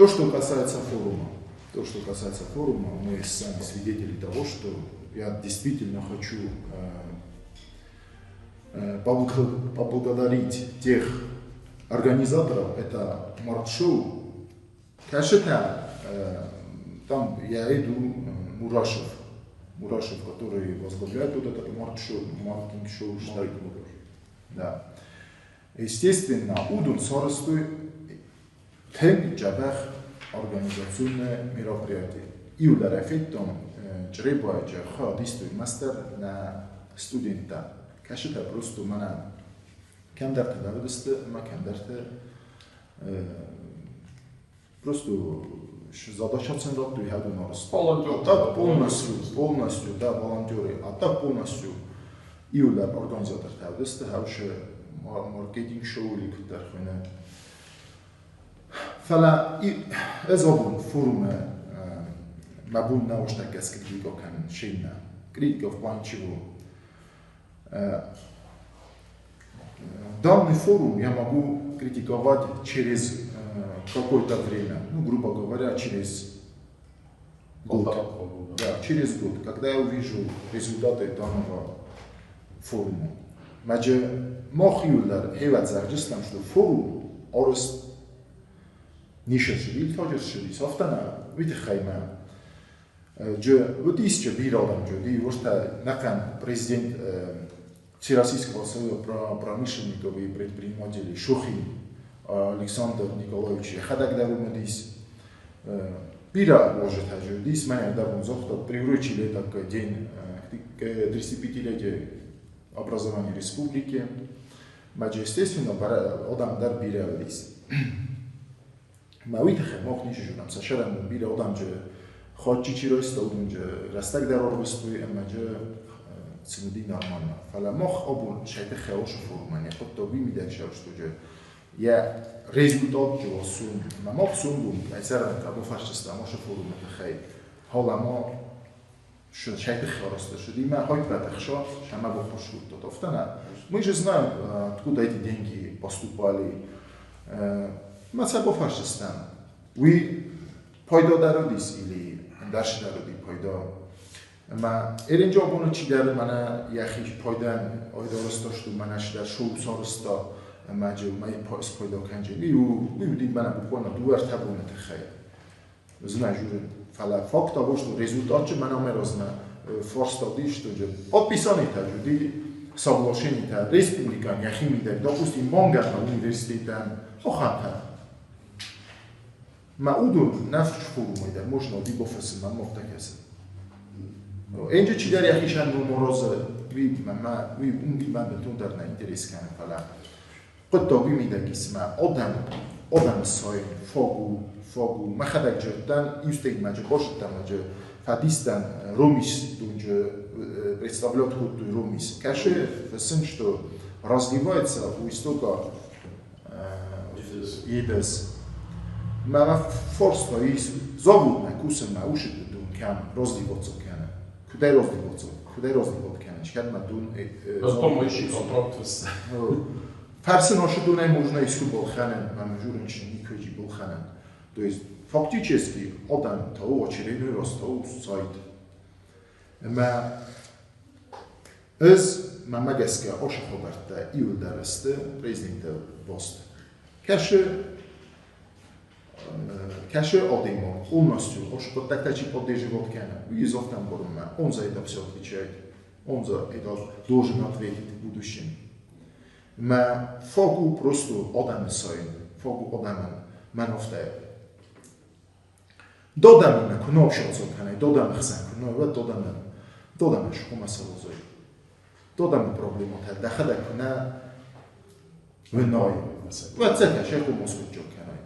То, что касается форума. То, что касается форума, мы сами свидетели того, что я действительно хочу поблагодарить тех организаторов, это Март-шоу. Конечно, там я иду Мурашев, Мурашев, который возглавляет вот этот март-шоу, маркетинг-шоу, да. Естественно, удун сарыстуй тем джабах организационное мероприятие. Июля эффектом чребай джаха мастер на студента. Кашита просто мана кемдерте давидисты, ма кемдерте просто задача радуй хаду нарас. Волонтер. Так полностью, полностью, да, волонтеры. А так полностью июля организатор тавдисты, хавше маркетинг шоу ликтер хойне. Фала ez abun форуме мабун наошта кес критика кан шейна. Критика в плане чего? Данный форум я могу критиковать через какое-то время, ну, грубо говоря, через год. Да, через год, когда я увижу результаты данного форума. Маджи мохиулар хеват зарджистам, что форум орос нишашили, тоджершили, софтана, види хайма. Джо, вот исче биродам, джо, ди ворта накан президент Всероссийского союза промышленников и предпринимателей Шухин Александр Николаевич Хадак дарумадис. Бира может ажудис, меня дарум зохта приурочили так день к 35-летию образования республики. Маджи, естественно, одам дар бира дис. Ма уитахе мох нишужунам, сашарам бира одам же хочичироиста удун же растак дар орвестуи, маджи цинуди нормально. Фала мох обун шайтахе ошу форумане, хотто вимидак шавшту же я результат жосун, ма мох сумбун, айсарам кабо фашиста мошу форуме хей. Ҳола мо шайтахе ороста шуди, ма хойт батахшо, шама бо хошут тофтана. Мы же знаем, откуда эти деньги поступали. Ма сабо фашистам. Ви пайдо дародис или дарш дароди пайдо. Ма эринҷо бону чи дар мана яхи пайдан ойдороста шту манаш дар шоу сороста маҷу май пойс пайдо канҷи. Ю ю мана буквально дуар табуна тахай. Знаю, фала факт того, что результат че мана мерозна форстади, что же подписание та жуди соглашение та республикан яхи мидак, допустим, монгар на университетан хоханта. Ма удун нафч форумайда можно ди бофас ма мохта каса. Энҷо чи дар яхишан муроза ви ма ви унги ма бетун дар на интерес кана фала. Қутто ви мидагис ма одам одам сой фогу фогу махадак ҷоттан юстег маҷо бошттан маҷо фадистан ромис дунҷо представляет худ ромис. Каше сын, что разливается у истока едес. Ма форсто ис зовут на кусен ма уши дун кам разливаться кана. Кудай разливаться? Кудай разливаться кана? Чкад ма дун Потом ищи контракт. Фарсы наши дунай можно иску болханен, ма мажурин никоджи болханен. То есть фактически одам того очередной раз того сайт. Ма ez ма магеска оша хабарта иулдарасты президента бост. Каши каши одимо полностью оша подтактачи поддерживать кана. Уизовтан борма. Он за это все отвечает. Он за это должен ответить в будущем. Ма фогу просто одам сайн, фогу одаман манофта. Додам на кунов шоцо кана, додам хсан кунов ва додам додам шхума салозой. Додам проблема та дахада куна виной. Ва цека шеху Москва ҷо кана.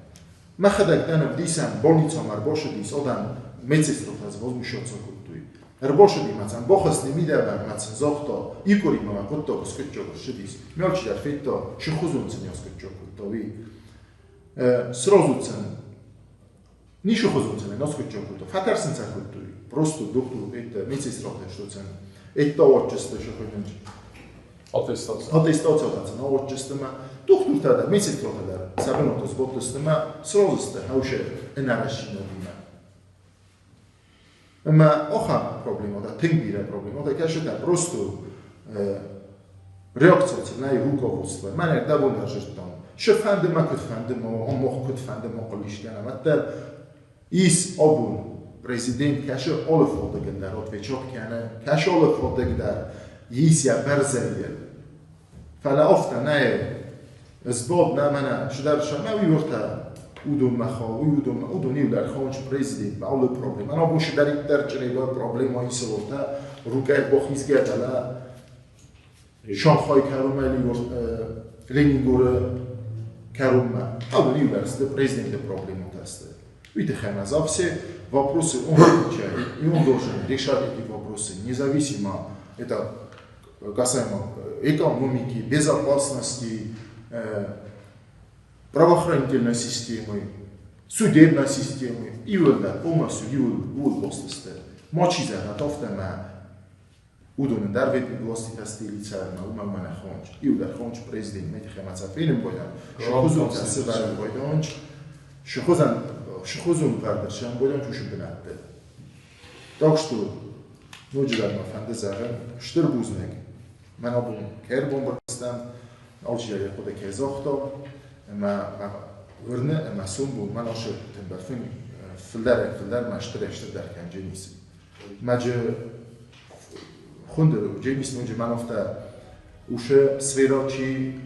Махадак данам дисам больница мар бошадис одам медсестрота возмущаться куттуй. Рбошади мацан бохасни мидаван мацан зохто икори мама кутто скотчо шидис. Мёчи дар фитто шихузунцин скотчо куттови. Сразу цен Нишу хозунцин носкотчо кутто. Фатарсин ца куттуй. Просто доктор это медсестрота что цен. Это отчество шихузунцин. Аттестаци. Аттестаци наотчысты ӕмӕ дохтыртӕ дӕр, медсестратӕ дӕр сӕ бынаты сбадтысты ӕмӕ сразы сты хӕусы ӕнӕрӕстдзинадимӕ. Ӕмӕ ахӕм проблемӕтӕ, тынг бирӕ проблемӕтӕ, кӕцытӕ просто реакцияты нӕй руководство. Мӕнӕ дӕ бон дӕр зыдтам. Шы фӕнды мӕ куыд фӕнды ма, мах куыд фӕнды ма хъуылис кӕнӕм. Ӕддӕр ис абон президент кӕсы алы фадыгыл дӕр отвечать кӕны, кӕсы алы фадыг дӕр ис йӕ бӕрзӕйыл. Фӕлӕ афтӕ нӕй. Сбад нӕ мӕнӕ чидӕр сӕ уый уӕртӕ уыдонмӕ хауы, уый уыдонмӕ, уыдон иугӕр хауынц президентмӕ, алы проблемӕ. Абон чидӕриддӕр чъребар проблемӕ исы уӕртӕ рукӕй бахизгӕ дӕлӕ Шанхай кӕронмӕ Ленингоры кӕронмӕ. Абон иугӕр сты президенты проблемӕтӕ сты. Уый тыххӕй ма за все вопросы он отвечает, и он должен решать эти вопросы, независимо это касаемо экономики, безопасности, правоохранительной системы, судебной системы. Иуылдӕр полностью иуыл баст сты. Мачи зӕгъӕт афтӕ мӕ уыдонӕн дӕр власти тастилицӕрмӕ, уымӕ мӕнӕ хонч. Иуылдӕр хонч президент метихемӕ фенын бойдан. Шихузун сывӕрын бойданч. Шихузан шихузун вӕрдӕр сӕм бойданч уышы бынӕтты. Так что ноджыдӕр мӕ фӕнды зӕгъын стыр бузныг. Мӕн абон кӕй ӕрбамбырд алчидӕр йӕ хъуыды кӕй загъта, ӕмӕ мӕ уырны ӕмӕ сомбон мӕн ашы тымбыл фылдӕрӕй-фылдӕр мӕ стырӕй-стырдӕр кӕндженис. Мӕджы хуынды Джеймис ноджы мӕн афтӕ ушы сфера чи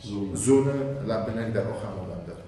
зоны лӕмбынӕгдӕр ахӕм адӕм дӕр.